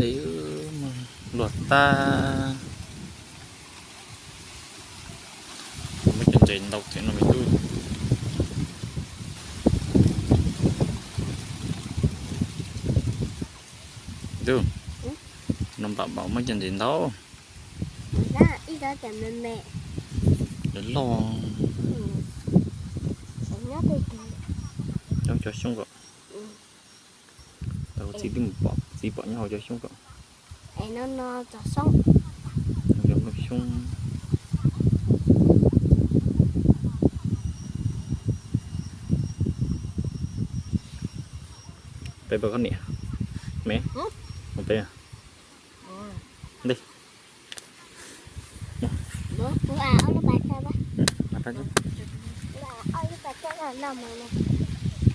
Luag tag. Muab cov ntses ntau tiag no me tub. Tub, no npam npam muab cov ntses ntau. Loj loj. Nyob cov xyoob kom. Tau txiv twb mus pom, txiv pom nyob hauv cov xyoob kom. Cov xyoob. Peb pab koj niam me, mus peb. Ntej.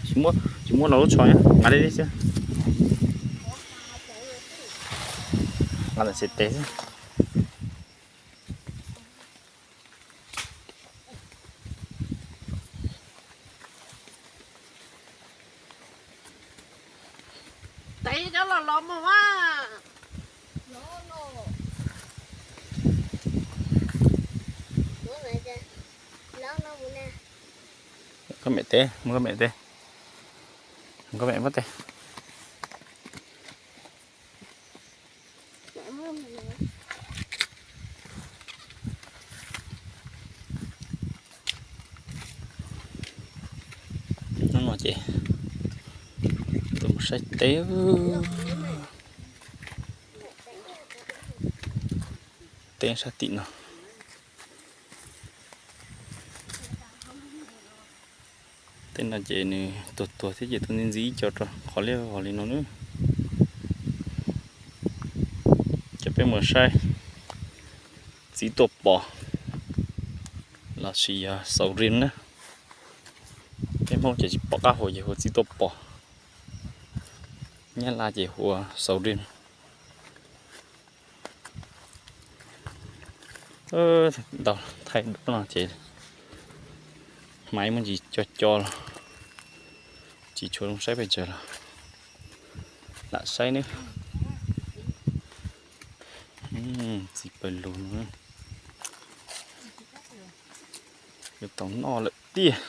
Tsis muab, tsis muab no lub tsho nyob nqa li li xwb. Nqa ntawm xes tes xwb. Tev cov los los mus a. Koj mem teb, muab koj mem teb. Muab koj mem muab teb. Hnub no ces tuaj mus saib teb. Teb sab tim no. Tej no ces nws tuag tuag thiab ces tuaj ntxi ntxi ib co rau qhov liab vog li no nawb. Ces peb mus saib txiv tuaj pos lossis yog xaus ris na. Peb Hmoob ces tsis pom qab hu ces hu txiv tuaj pos. Nyab Laj ces hu xaus ris. Ntau thaij duab no ces hmaiv muaj ntsis co co los tsis tshua zoo saib pes tsawg los lam saib nawb. Txiv pawg lug no yuav tau noj lawm tiag.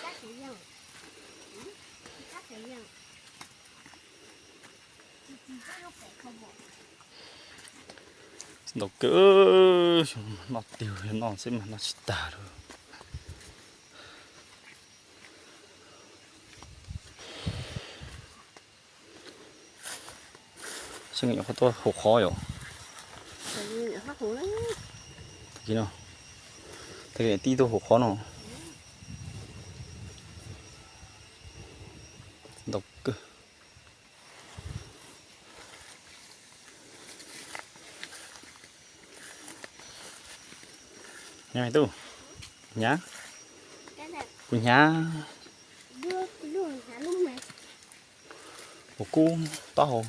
Ntau kawg, noj tiag, noj xwb mas noj tsis tag li. Seb nyuam qhuav tuaj hauv qhov yom. Tag kis no, tag kis tij tuaj hauv qhov no. Ntau kawg. Nyob me tub, hnyav, kuv hnyav, kuv kub taub hau.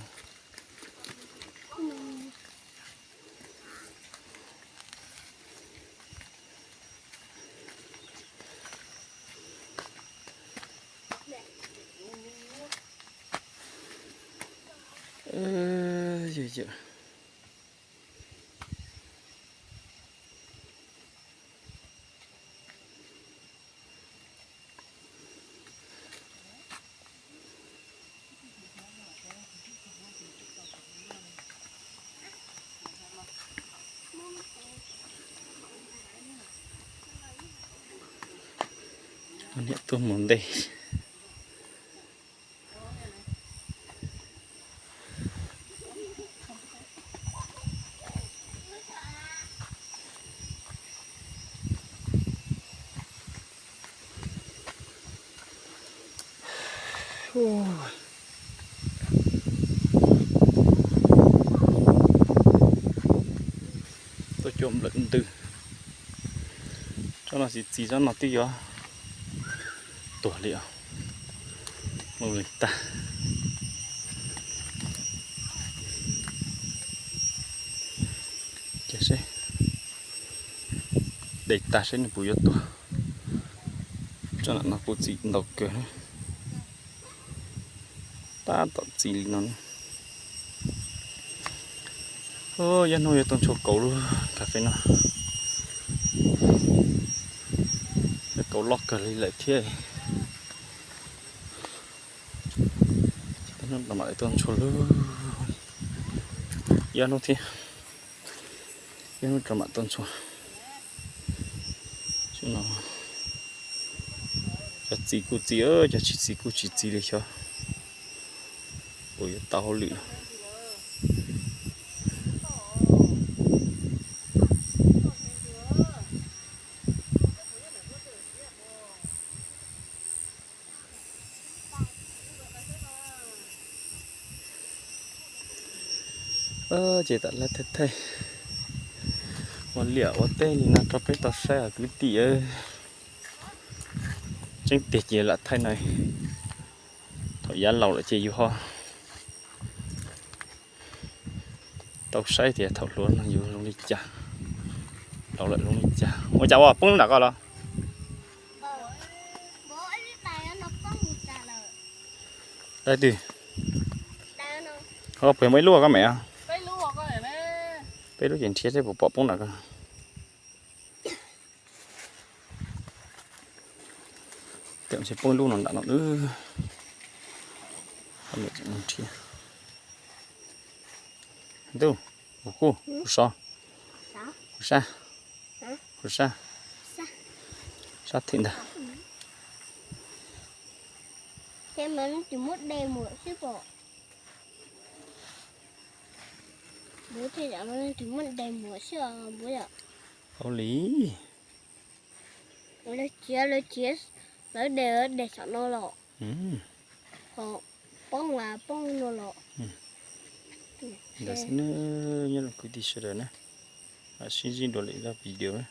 Niam tuaj mus ntej. Tuaj cuam nplawm ntws. Tsob no txiv txiv tsob no twb yuav tuag li os. Mus li tag. Ces seb, de tag seb nws puas yuav tuag. Tsob no kuj txiv ntau kawg. Tab tom txiv li no. Yav hnub yuav tuaj ntshua kauv lub kas fes no, kauv loj kawg li lawm thiab. Hnub rau mam li tuaj ntshua lub, yav hnub thiab, yav hnub rau mam tuaj ntshua. Cov txiv kuj txiv, cov tsis txiv kuj tsis txiv li xyov puas yuav tau hauj lwm. Ces tam laj thaij thaij ua liam ua teb li no rau peb tau saib os kwv tij. Tseeb tiag ces lam thaij no, thaum yav laus lawm ces yus ho tau saib tias thaum hluas no yus zoo li cas, laus lawm zoo li cas. Ua cas ua poob nram koj los? Daim twg? Ho puas muaj ib lub koj mem? Peb lub ces nrhiav seb puas pom poob nram koj. Tam sis poob ib lub no nram no. Ntuj, kuv kuj, kuv sov, kuv sab, kuv sab, sab thim ntag. Hauv li. Lawv txiav, lawv txiav, lawv de, de saum no los, ho poob mas poob no los. Ntawd xwb, nyob zoo kwv tij sawv daws na, sib ntsib dua lwm zaj video na.